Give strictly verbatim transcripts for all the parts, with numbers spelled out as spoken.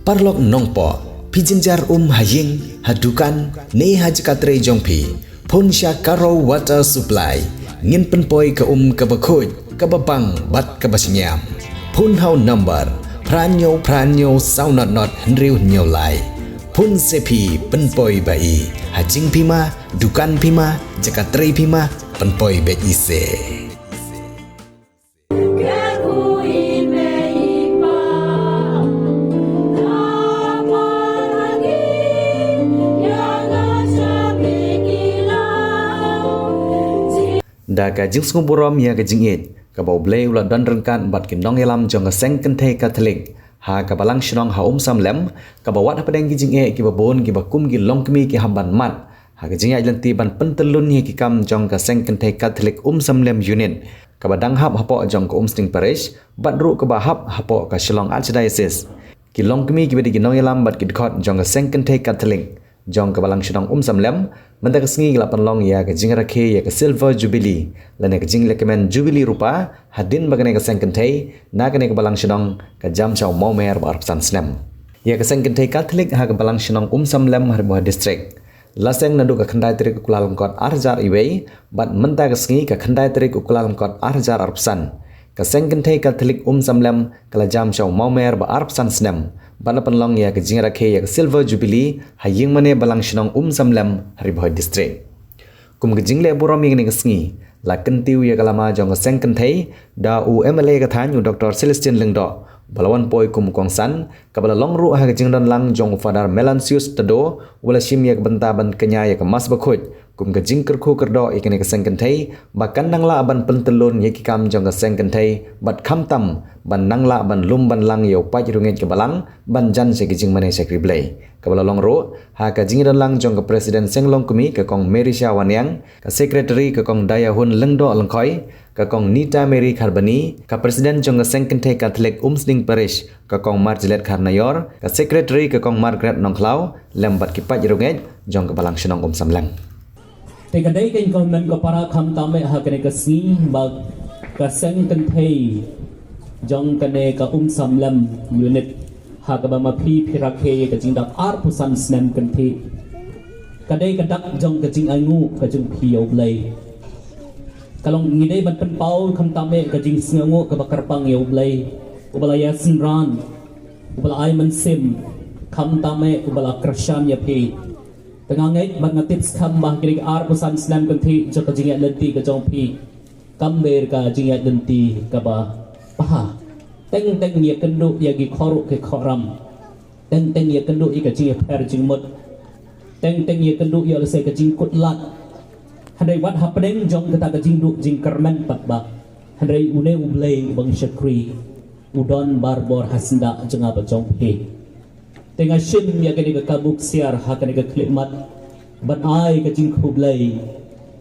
Paralok nongpoh, phi jynjar um ha ïing, ha dukan, ne ha jaka trei jong phi. Phone sha Karo Water Supply. Ngin pynpoi ka um kaba khuid, kaba bang, bad kaba shngiam. Phone ha u number phra hynñiew phra hynñiew saw not not hynriew hynñiew lai. Phone se phi pynpoi ba i. Ha jingphi ma, dukan phi ma, jaka trei phi ma, pynpoi beit i se. Da ka jingsngewburom ïa ka jingïeit kaba U Blei u la don ryngkat bad ki nongïalam jong ka seng kynthei Katholik ha ka balang shnong ha Umsamlem, kaba wad hapdeng ki jingeh kiba bun kiba kum ki longkmie ki hap ban mad ha ka jingïaid lynti ban pyntyllun ïa ki kam jong ka seng kynthei Katholik Umsamlem Unit, kaba dang hap hapoh jong ka Umsning Parish, bad ruh kaba hap hapoh ka Shillong Archdiocese. Ki longkmie kiba dei ki nongïalam bad ki dkhot jong ka seng kynthei Katholik jong ka balang shnong Umsamlem, mynta ka sngi ki la pynlong ïa ka jingrakhe ïa ka Silver Jubilee lane ka jinglehkmen Jubilee Rupa hadien ba kane ka seng kynthei na kane ka balang shnong ka jam sha u mawmer ba arphew san snem. Ïa ka seng kynthei Katholik ha ka balang shnong Umsamlem ha Ri Bhoi District, la seng naduh ka khyndai tarik u Kyllalyngkot ar hajar iwei, bad mynta ka sngi ka khyndai tarik u Kyllalyngkot ar hajar arphew san, ka seng kynthei Katholik Umsamlem ka la jam sha u mawmer ba arphew san snem, bad la pynlong ïa ka jingrakhe ïa ka Silver Jubilee ha ïingmane balang shnong Umsamlem ha Ri Bhoi District. Kum ka jingleh burom ïa kane ka sngi, la kyntiew ïa ka lama jong ka seng kynthei da u M L A ka thaiñ u Doktor Celestine Lyngdoh, ba la wan poi kum u kongsan, kaba la long ruh ha ka jingdon lang jong u Father Melansius Tado, uba la shim ïa ka bynta ban kñia ïa ka Mass Bakhuid kum ka jingkyrkhu kyrdoh ïa kane ka seng kynthei ba kan nang lah ban pyntyllun ïa ki kam jong ka seng kynthei, bad khamtam ban nang lah ban lum ban lang ïa u paid riewngeit ka balang ban jan sha ki jingmane shakri Blei. Kaba la long ruh ha ka jingdon lang jong ka President Seng Longkmie ka Kong Merisha Wanniang, ka Secretary ka Kong Dayahun Lyngdoh Lyngkhoi, ka Kong Nita Mary Kharbani, ka President jong ka seng kynthei Katholik Umsning Parish ka Kong Marjalet Kharnaior, ka Secretary ka Kong Margaret Nongkhlaw, lem bad ki paid riewngeit jong ka balang shnong Umsamlem. Te ka dei ka jingkmen ko para, khamtam eh ha kane ka sngi ba ka seng kynthei jong kane ka Umsamlem Unit, ha kaba ma phi phi rakhe ïa ka jingdap arphew san snem kynthih. Ka dei ka dak jong ka jingainguh ka jong phi ïa U Blei. Ka long ngi dei ban pynpaw khamtam eh ka jingsngewnguh kaba kyrpang ïa U Blei, uba la ïasynran, uba la ai mynsiem, khamtam eh uba la kyrshan ïa phi. Te nga ngeit bad nga tip skhem ba ha kine ki arphew san snem kynthih jong ka jingïaid lynti ka jong phi, kam dei ka jingïaid lynti kaba bha. Teng teng ïakynduh ïa ki khorok ki khoram. Teng teng ïakynduh ïa ka jingïapher jingmut. Teng teng ïakynduh ïa lehse ka jingkut lad. Hynrei wat hapdeng jong kata ka jingduh jingkyrmen pat ba, hynrei une U Blei uba ngi shakri, u don barabor ha syndah jong nga bad jong phi. Te nga shim ïa kane ka kabu ksiar ha kane ka khyllipmat ban ai ka jingkhublei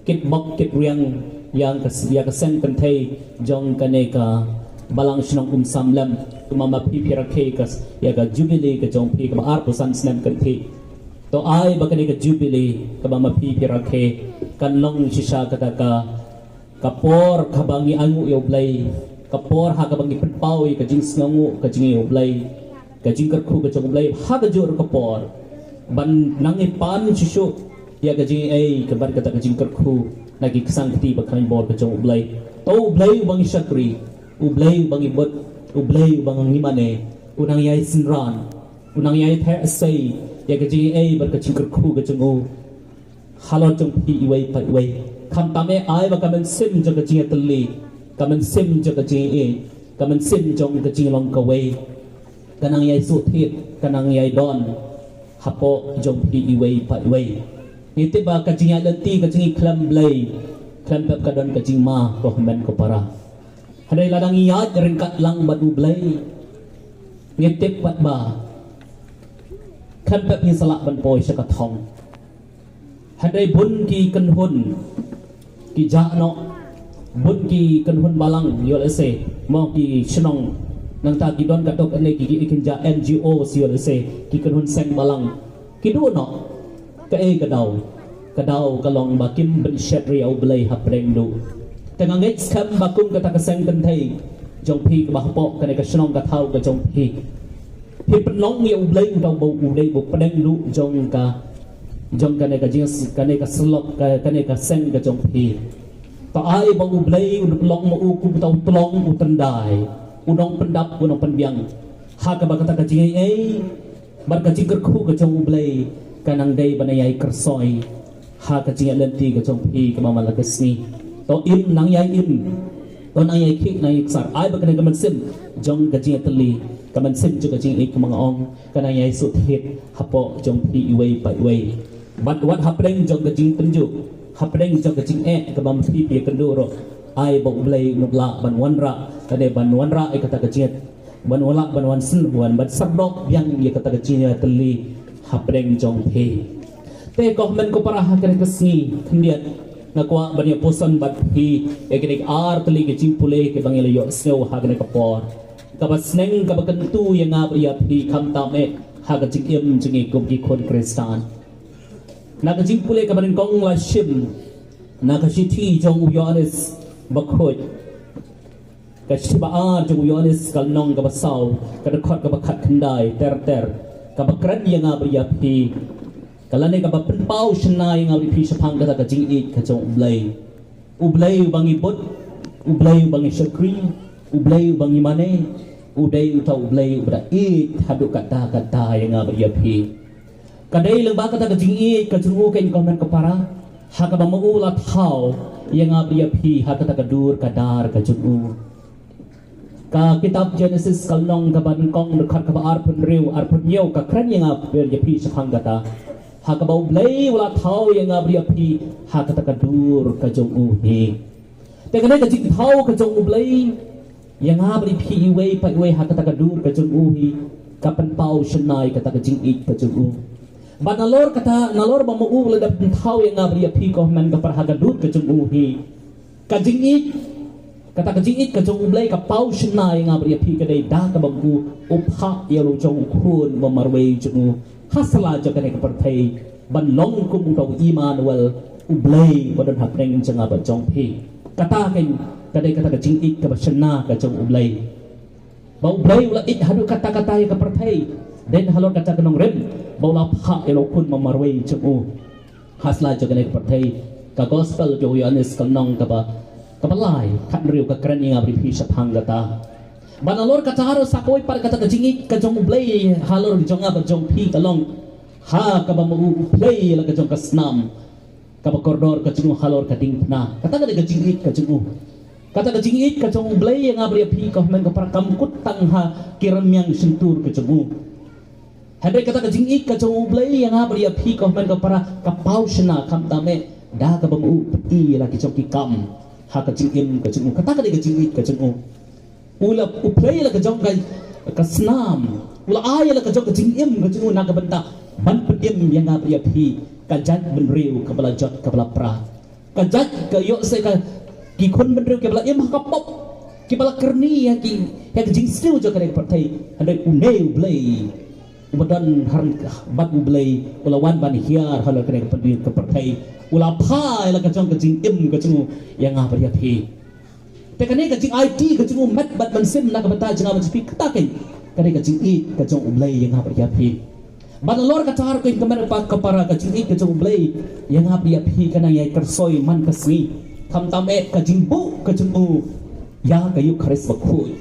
kitbok kitriang ïa ka, ïa ka seng kynthei jong kane ka balang shnong Umsamlem, kumba ma phi phi rakhe ka, ïa ka Jubilee ka jong phi kaba arphew san snem kynthih. To ai ba kane ka Jubilee kaba ma phi phi rakhe kan long shisha kata ka, ka por kaba ngi ainguh ïa U Blei, ka por ha kaba ngi pynpaw ïa ka jingsngewnguh ka jong ngi ïa U Blei, ka jingkyrkhu ka jong U Blei, ha kajuh ruh ka por ban nang ïa pan shuh shuh ïa ka jingaiei kaba kata ka jingkyrkhu na ki ksang kti ba khraw bor ka jong U Blei. To U Blei uba ngi shakri, U Blei uba ngi bud, U Blei uba ngi mane, u nang ïai synran, u nang ïai theh sei ïa ka jingaiei bad ka jingkyrkhu ka jong u halor jong phi iwei pa iwei. Khamtam eh ai ba ka mynsiem jong ka jingïatylli, ka mynsiem jong ka jingïeit, ka mynsiem jong ka jinglong kawei ka nang ïai shu thied, ka nang ïai don hapoh jong phi iwei pa iwei. Ngi tip ba ka jingïaid lynti ka jong ngi khlem Blei, khlem pep ka don ka jingma ko hynmen ko para. Hynrei lada ngi ïaid ryngkat lang bad U Blei, ngi tip pat ba khlem pep ngin sa lah ban poi sha ka thong. Hynrei bun ki kynhun ki jah noh, bun ki kynhun balang ïoh lehse, mo ki shnong, nangta ki don katto katne ki, ki kynja N G O ïoh lehse, ki kynhun seng balang ki duh noh. Kaei ka daw? Ka daw ka long ba kim pynshet ïa U Blei hapdeng duh. Te nga ngeit skhem ba kum kata ka seng kynthei jong phi kaba hapoh kane ka shnong ka thaw ka jong phi, Pynlong ïa U Blei uta uba u dei ba pdeng duh jong ka, jong kane ka jing, kane ka syllok, ka, kane ka seng ka jong phi. To ai ba U Blei u long ma u kum uta u tlong u tyndai, u nongpyndap u nongpynbiang. Ha kaba kata ka jingaiei bad ka jingkyrkhu ka jong U Blei ka nang dei ban ïai kyrsoi ha ka jingïaid lynti ka jong phi kaba man la ka sngi. To im, nang ïai im, to nang ïai khih, nang ïai ksar. Ai ba kane ka mynsiem jong ka jingïatylli, ka mynsiem jong ka jingïeit, kaba nga ong, ka nang ïai sut hit hapoh jong phi iwei pa iwei. Bad wat hapdeng jong ka jingtynjuh, hapdeng jong ka jingeh kaba ma phi phi ïakynduh ruh, ai ba U Blei u lah ban wanrah, kane ban wanrah ïa kata ka jingïeit, ban wallam, ban wan sngewbha, ban sardok biang ïa kata ka jingïatylli hapdeng jong phi. Te ko hynmen ko para, ha kane ka sngi khyndiat nga kwah ban ïa puson bad phi ïa kine ki ar tylli ki jingpule kiba ngi la ïohsngew ha kane ka por, kaba sneng kaba kyntu ïa nga bad ïa phi, khamtam eh ha ka jingim jong ngi kum ki khun Khristan. Na ka jingpule kaba nyngkong la shim na ka shithi jong u Ïoannis Bakhuid, ka shithi ba ar jong u Ïoannis, ka lynnong kaba saw, ka dkhot kaba khatkhyndai ter ter, kaba kren ïa nga bad ïa phi, ka lane kaba pynpaw shynna ïa nga bad ïa phi shaphang kata ka jingïeit ka jong U Blei. U Blei uba ngi bud, U Blei uba ngi shakri, U Blei uba ngi mane, u dei uta U Blei uba da ïeit haduh katta katta ïa nga bad ïa phi. Ka dei lyngba kata ka jingïeit ka jong u, ko hynmen ko para, ha kaba ma u la thaw ïa nga bad ïa phi ha kata ka dur ka dar ka jong u. Ka kitab Jenesis ka lynnong kaba nyngkong, dkhot kaba arphew hynriew, arphew hynñiew, ka kren ïa nga bad ïa phi shaphang kata, ha kaba U Blei u la thaw ïa nga bad ïa phi ha kata ka dur ka jong u hi. Te kane ka jingthaw ka jong U Blei ïa nga bad ïa phi iwei pa iwei ha kata ka dur ka jong u hi, ka pynpaw shynna ïa kata ka jingïeit ka jong u. Bad nalor kata, nalor ba ma u la dep pynthaw ïa nga bad ïa phi, ko hynmen ko para, ha ka dur ka jong u hi, ka jingïeit, kata ka jingïeit ka jong U Blei ka paw shynna ïa nga bad ïa phi, ka dei da kaba ma u u phah ïa la u jong u khun ba marwei jong u ha sla jong kane ka pyrthei, ban long kum uta u Immanuel, U Blei ba don hapdeng jong nga bad jong phi. Kata ka, ka dei kata ka jingïeit kaba shynna ka jong U Blei, ba U Blei u la ïeit haduh katta katta ïa ka pyrthei, dei na halor kata ka nongrim ba u la phah ïa la u khun ba marwei jong u ha sla jong kane ka pyrthei. Ka gospel jong u Ïoannis ka lynnong kaba, kaba lai, khathynriew, ka kren ïa nga bad ïa phi shaphang kata. Bad nalor kata ruh sa kawei pat, kata ka jingïeit ka jong U Blei halor jong nga bad jong phi ka long ha kaba ma u u plie ïa la ka jong ka snam kaba kordor ka jong u halor ka diengphna. Kata ka dei ka jingïeit ka jong u. Kata ka jingïeit ka jong U Blei ïa nga bad ïa phi, ko hynmen ko para, kam kut tang ha ki rynmiang shyntur ka jong u. Hynrei kata ka jingïeit ka jong U Blei ïa nga bad ïa phi, ko hynmen ko para, ka paw shynna, khamtam eh da kaba ma u pyni ïa la ki jong ki kam ha ka jingim ka jong u. Kata ka dei ka jingïeit ka jong u. U la, u plie ïa la ka jong ka, ka snam, u la ai ïa la ka jong ka jingim ka jong u na ka bynta ban pynim ïa nga bad ïa phi, ka jaitbynriew kaba la jot kaba la pra. Ka jait, ka ïoh se ka, ki khun bynriew kiba la im ha ka pop, kiba la kyrni ïa ki, ïa ka jingsniew jong kane ka pyrthei. Hynrei une U Blei uba don harum bad U Blei u la wan ban hiar halor kane ka pyrthei, u la phah ïa la ka jong ka jingim ka jong u ïa nga bad ïa phi. Te kane ka jingaiti ka jong u met bad mynsiem na ka bynta jong nga bad jong phi, kata ka, kane ka jingïeit ka jong U Blei ïa nga bad ïa phi. Bad nalor kata ruh, ko hynmen ko para, ka jingïeit ka jong U Blei ïa nga bad ïa phi ka nang ïai kyrsoi man ka sngi, khamtam eh ka jingbuh ka jong u ïa ka Eukharist bakhuid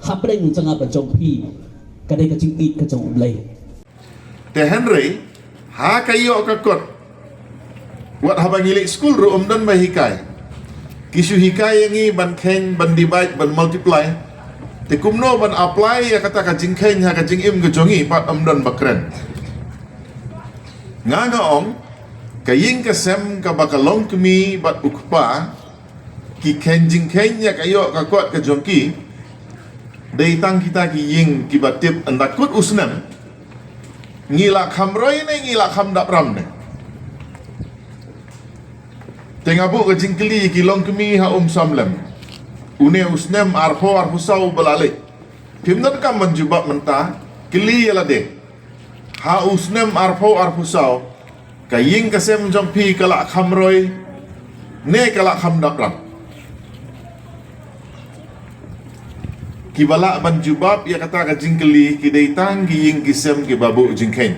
hapdeng jong nga bad jong phi, ka dei ka jingïeit ka jong U Blei. Te hynrei ha ka ïoh ka kot, wat haba ngi leit skul ruh ym don ba hikai. Ki shu hikai ïa ngi ban kheiñ, ban divide, ban multiply. Te kumno ban apply ïa kata ka jingkheiñ ha ka jingim ka jong ngi pat ym don ba kren. Nga, nga ong, ka ïing ka sem kaba ka longkmie bad u kpa ki kheiñ jingkheiñ ïa ka ïoh ka kot ka jong ki, dei tang kita ki ïing kiba tip ynda kut u snem ngi la kham roi ne ngi la kham dap ram ne. Te nga buh ka jingkylli ïa ki longkmie ha Umsawlem. Une u snem arphew arphew saw ba la leit, phim donkam ban jubab mynta, kylli ïa lade. Ha u snem arphew arphew saw, ka ïing ka sem jong phi ka la kham roi ne ka la kham dap ram? Kiba lah ban jubab ïa kata ka jingkylli ki dei tang ki ïing ki sem kiba buh jingkheiñ.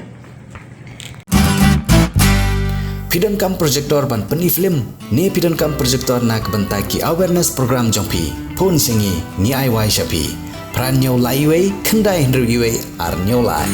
Phi donkam projector ban pyni film ne phi donkam projector na ka bynta ki awareness program jong phi? Phone sha ngi, ngi ai wai sha phi. Phra hynñiew lai wei, khyndai hynriew wei, ar hynñiew lai.